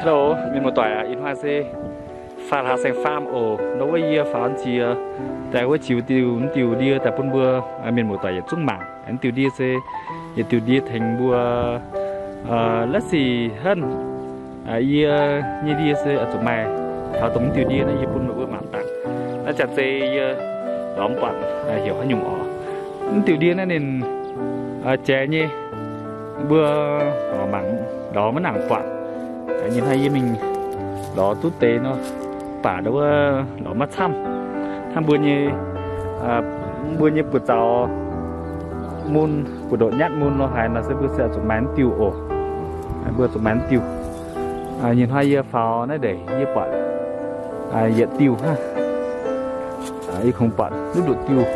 Hello, mienh muoz-doic aac, ih hnoi se faam hlaax saeng-faam oc. Nor wuov yie faaux jiex daaih wuov ziux diuh, diuh ndie daaih bun mbuo mienh muoz-doic yietc zungv mangc. Diuh ndie se yietc diuh ndie tengx mbuo la'sic henv. Yie nyei ndie se zuqc maaih taux dongh diuh ndie naaiv yie bun meih mbuo mangc dangh. Naaiv janx-zei yie lorz mv buatc heuc haaix nyungc oc. Mv diuh ndie naaiv ninh jai nyei, mbuo mangc lorz maiv nangc buatc. Nyei hnoi yie mingh lorz duqv deix nor, baac ndau wuov lorz maiv camv. Hnangv mbuo nyei, mbuo nyei buoz-zaux mun, buoz-ndoqv nyatv mun lo haaix nor se mbuo se zuqc maaih mv diuh oc. Mbuo zuqc maaih mv diuh. Nyei hnoi yie faaux naaiv ndeic yie buatc yietc diuh hnangv. Yie kungx buatc duqv nduqc diuh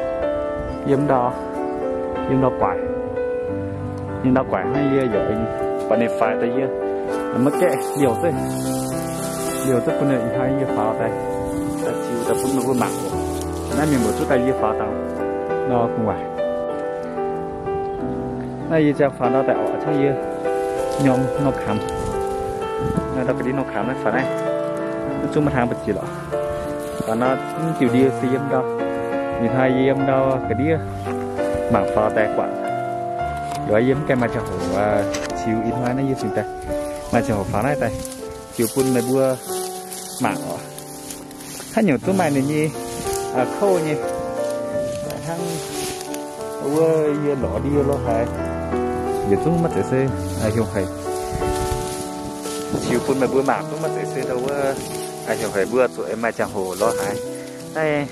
yiem ndau, yiem ndau guaix. Yiem ndau guaix hnangv yie yaac buatc ninh faix daaih yie maiv gaeqv liouh zeiv, liouh zeiv bun ninh ih hnoi yie faaux daaih, daaih ziux daaih bun meih mbuo mangc oc. Naaiv mienh muoz zuqv daaih yie faaux daaih nor gu'nguaaic. Naaiv yie ziangh faaux ndau daaih orqc, hnangv yie nyorng norm kamx, ndau ga'ndiev norm kamx naaiv faaux naaiv, mv zungv maiv hnangv ba'ziex lorqc. Faaux nor mv diuh ndie se yiem ndau. Ih hnoi yie yiem ndau ga'ndiev mangc faaux daaih guatc. Yie mv gaengh maaih ziangh hoc ziux, ih hnoi naaiv yie cingx daaih maaih ziangh hoc faaux naaiv daaih ziux bun meih mbuo mangc oc. Haaix nyungc zungv maaih ninh nyei kouv nyei. Hnangv wuov yie lorz ndie lo haaix, yietc zungv maiv zeiz se hiuv haic. Ziux bun meih mbuo mangc zungv maiv zeiz se ndau wuov hiuv haic, mbuo zuqc maaih ziangh hoc lo haaix. Naaiv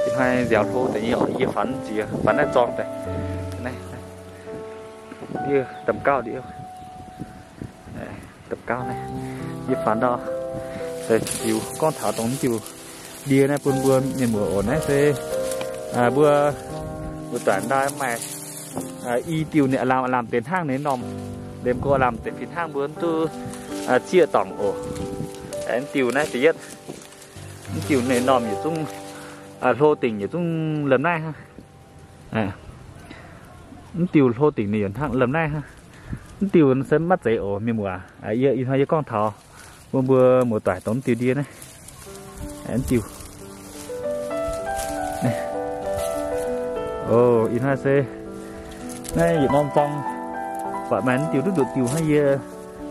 ih hnoi nziaaux hlo deix nyei oc, yie faaux jiex faaux naaiv zorng daaih. Yie da'gauv ndie, da'gauv naaiv, yie faaux ndau daaih ziux gorngv taux dongh diuh ndie naaiv bun mbuo mienh muoz oc. Naaiv se mbuo, mbuo doic ndau maaih i diuh ninh aav lamh aav lamh deix hnangv ninh normh, liemh go aav lamh deix fih hnangv mbuo mv duqv zieqv dorngc oc. Mv diuh naaiv da'yietv, mv diuh ninh normh yietc zungv hlo dingc yietc zungv lemh naaiv hnangv. Mv diuh hlo dingc ninh yaac hnangv lemh naaiv hnangv. Mv diuh se maiv zeiz oc mienh muoz. Yie ih hnoi yie gorngv taux bun mbuo muoz-doic dongh mv diuh ndie naaiv. Mv diuh, o, ih hnoi se naaiv yietc norm zorng buatc maaih mv diuh duqv nduqc diuh hnangv yie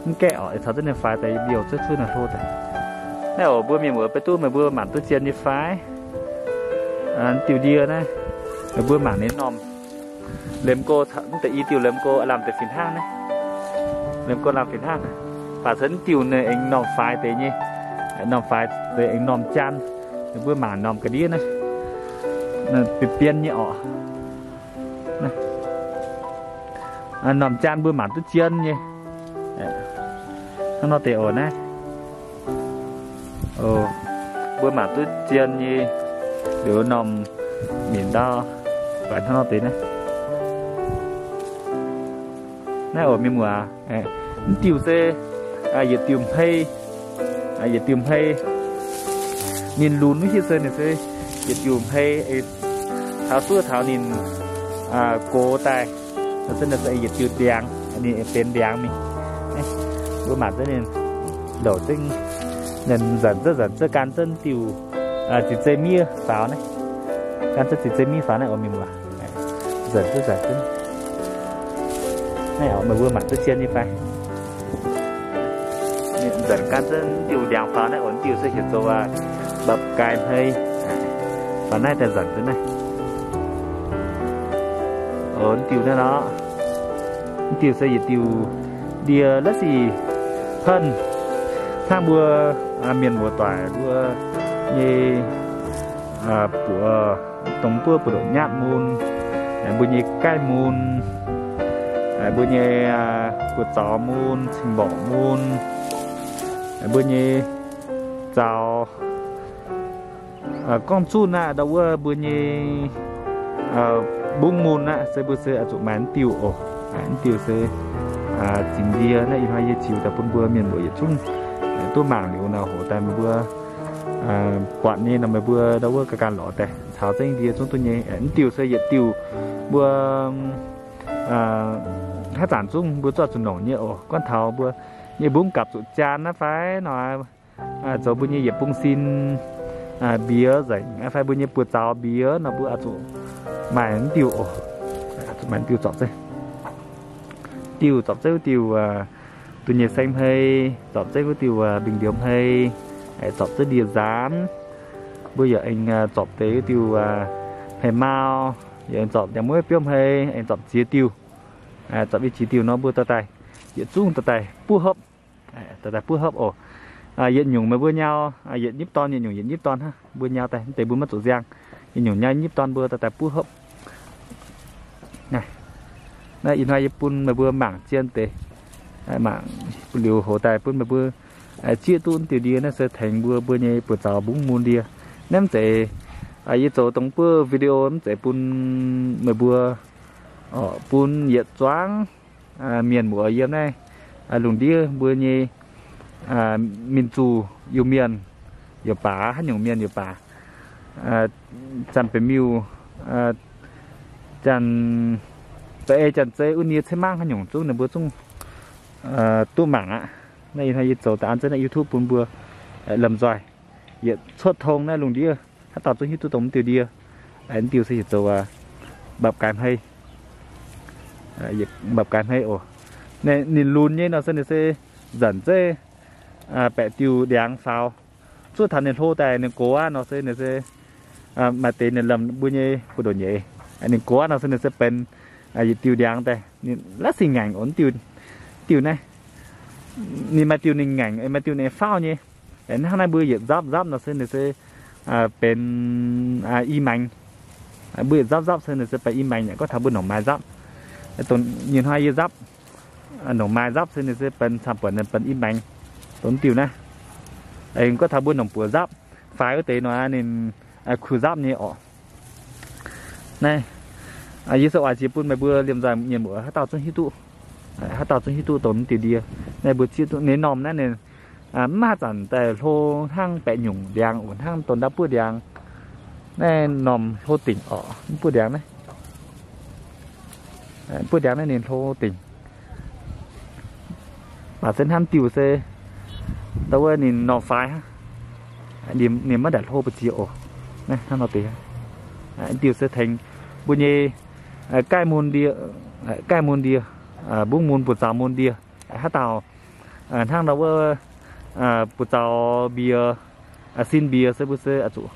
mv gaeqv orqc, caux zengv ninh faix daaih liouh zengv cuotv naaiv hlo daaih. Naaiv oc mbuo mienh muoz, beiv duqv meih mbuo mangc duqv zien nyei fai? Mv diuh ndie naaiv, meih mbuo mangc ninh normh. Liemh go, mv deix i diuh liemh go aav lamh deix fih hnangv naaiv. Liemh go lamh fih hnangv. Baac se mv diuh ninh aengx normh faix deix nyei. Normh faix deix aengx normh jaan. Meih mbuo mangc normh ga'ndiev naaiv, bienx bienx nyei orqc. Normh jaan mbuo mangc duqv zien nyei. Hnangv nor deix oc naaiv. Mbuo mangc duqv zien nyei. Liuz normh minc ndau, baac hnangv nor deix naaiv. Naaiv oc mienh muoz, mv diuh se yietc diuh hmei, yietc diuh hmei. Ninh lunx wuov hiuv se ninh se yietc diuh hmei, taux suov taux ninh gox daaih, se ninh se yietc diuh ndiangx, ninh benx ndiangx mingh. Mbuo mangc zengv ninh louc zengv, ninh nzanc zengv, nzanc zengv gan zengv diuh, zinh zei miev faaux naaiv. Gan zengv zinh zei miev faaux naaiv oc mienh muoz. Nzanc zengv, nzanc zengv. Naaiv oc meih mbuo mangc duqv zien nyei fai? Nzanc gan zengv diuh ndiangx faaux naaiv oc. Diuh se heuc zoux mbapv-gaaix hmei. Faaux naaiv daaih nzanc zengv naaiv. Oc, diuh naaiv nor, diuh se yietc diuh ndie la'sic henv hnangv mbuo mienh muoz-doic mbuo nyei buoz, dongh mbuo buoz-ndoqv nyatv mun, mbuo nyei gaih mun, mbuo nyei buoz-zaux mun, cing-mborqc mun, mbuo nyei zaux, gorngv zunh aqv, ndau wuov mbuo nyei mbungv mun aqv, se mbuo se zuqc maaih diuh oc. Diuh se zingx ndie naaiv ih hnoi yie ziux daaih bun mbuo mienh muoz yietc zungv duqv mangc liuz nor hoc daaih meih mbuo buatc nyei nor meih mbuo ndau wuov ga'ganh lorz daaih caux zengv ndie zungv duqv nyei. Mv diuh se yietc diuh mbuo haaix zanc zungv mbuo zuqc zuqc nongc nyei oc. Gorngv taux mbuo nyei mbungv gapv zuqc jaan naaiv fai nor, zoux mbuo nyei yietc bung sin mbiex nzengc fai mbuo nyei buoz-zaux mbiex nor mbuo oix zuqc maaih mv diuh oc. Zuqc maaih diuh zorpc zeiv. Diuh zorpc zeiv wuov diuh dunh nyei seng hmei, zorpc zeiv wuov diuh mbing ndioux hmei, zorpc zeiv ndie nzaanx. Mbuo yaac aengx zorpc deix wuov diuh hmei mau, yaac aengx zorpc ndiangx-mueiv biouv hmei, aengx zorpc ziex diuh. Zorpc i ziex diuh nor mbuo dorh daaih yietc zungv dorh daaih buov hopv. Dorh daaih buov hopv oc. Yietc nyungc meih mbuo nyau yietc nyipv dorn, yietc nyungc yietc nyipv dorn hnangv. Mbuo nyau daaih mv deix mbuo maiv zuqc nziang. Yietc nyungc nyau nyipv dorn mbuo dorh daaih buov hopv. Naaiv ih hnoi yie bun meih mbuo mangc zien deix, mangc liuz hoz daaih bun meih mbuo zieqv duqv diuh ndie naaiv se tengx mbuo, mbuo nyei buoz-zaux mbungv mun ndie. Naaiv mv zeiz yie zoux dongh buov video mv zeiz bun meih mbuo, bun yietc zuangx mienh muoz yiem naaiv lungh ndiev mbuo nyei mienh zuqc Iu-Mienh yaac baac, haaix nyungc mienh yaac baac, Janx-Beic-Miuh, Janx-Baeqv, Janx-Zei, wuov ndie cei mangv haaix nyungc zungv ninh mbuo zungv duqv mangc aqv. Naaiv ih hnoi yie zoux daaih an zengv naaiv YouTube bun mbuo lomh nzoih yietc cuotv tong naaiv lungh ndiev haaix dauh zungv hiuv duqv dongh mv diuh ndie. Mv diuh se heuc zoux mbapv gaaix hmei. Mbapv gaaix hmei oc. Ninh lunx nyei nor se ninh se nzanc zeiv baeqc diuh ndiangx faaux. Zuov taux ninh hlo daaih ninh gox aqv nor se ninh se maaih deix ninh lamh mbuo nyei buoz-ndoqv nyeiz. Ninh gox aqv nor se ninh se benx yietc diuh ndiangx daaih. Ninh laiv singx ngaengc oc, diuh, diuh naaiv. Ninh maaih diuh ninh ngaengc, maaih diuh ninh faauv nyei. Hnangv naaiv mbuo yietc nzapv nzapv nor se ninh se benx i maengx. Mbuo yietc nzapv nzapv se ninh se benx i maengx, yaac gorngv taux mbuo nongc maaih nzapv. Dongh nyei hnoi yie nzapv, nongc maaih nzapv se ninh se benx camv-buonc, ninh benx i maengx. Dongh diuh naaiv, gorngv taux mbuo nongc buoz nzapv, faix wuov deix nor ninh kuh nzapv nyei orqc. Naaiv yie se oix jiex bun meih mbuo liemh nzoih mienh muoz haaix dauh zungv hiuv duqv, haaix dauh zungv hiuv duqv dongh mv diuh ndie. Naaiv mbuo zieqv duqv ninh normh naaiv ninh mv maaih zanc daaih hlo hnangv baeqc nyungc ndiangx oc, hnangv dongh ndau buov ndiangx. Naaiv normh hlo dingc orqc, mv buov ndiangx naaiv. Buov ndiangx naaiv ninh hlo dingc. Baac se hnamv diuh se ndau wuov ninh normh faix hnangv. Ninh maiv ndaangc hlo mbu'ziex oc. Naaiv hnangv nor deix. Diuh se tengx mbuo nyei gaih mun ndie, gaih mun ndie, mbungv mun, buoz-zaux mun ndie. Haaix dauh hnangv ndau wuov buoz-zaux mbiex, sin mbiex se mbuo se zuqc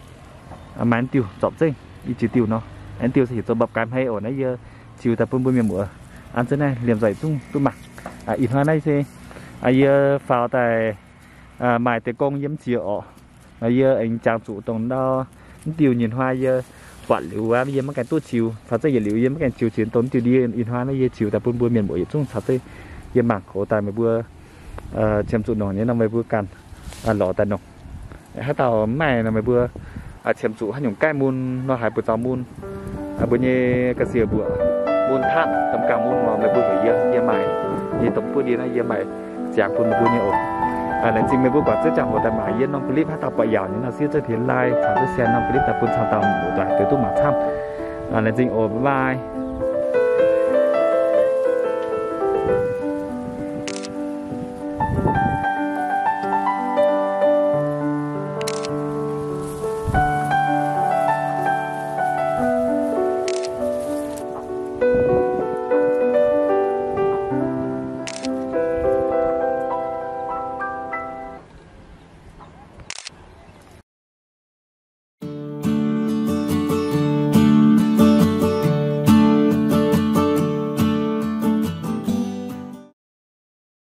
maaih diuh zorpc zengv i ziex diuh nor. Diuh se heuc zoux mbapv gaaix hmei oc. Naaiv yie ziux daaih bun mbuo mienh muoz an zengv naaiv liemh nzoih zungv duqv mangc. Ih hnoi naaiv se yie faaux daaih maaih deix gong yiem jiex orqc. Nor yie aengx jangx zuqc dongh ndau mv diuh nyei hnoi yie buatc liuz aqv, yie maiv gaengh duqv ziux. Caux zengv yietc liuz yie maiv gaengh ziux jiex dongh mv diuh ndie. Ih hnoi naaiv yie ziux daaih bun mbuo mienh muoz yietc zungv caux zengv yie mangc gox daaih meih mbuo qiemx zuqc nongc nyei nor meih mbuo ganh lorz daaih nongc. Haaix dauh mv maaih nor meih mbuo qiemx zuqc haaix nyungc gaih mun nor, haaix buoz-zaux mun, mbuo nyei ga'sie mbuoqc mun, taatv domh gaangh mun nor meih mbuo heuc yie, yie maaih. Yie dongh buov ndie naaiv yie maaih ziangx bun meih mbuo nyei oc. Laengz zingh meih mbuo guangc ziex ziangh hoc daaih mangc yie norm clip. Haaix dauh buatc yaauc nyei nor siev zengv taux like caux zengv share norm clip daaih bun caux dauh muoz-doic deix duqv mangc camv. Laengz zingh oc, bye bye.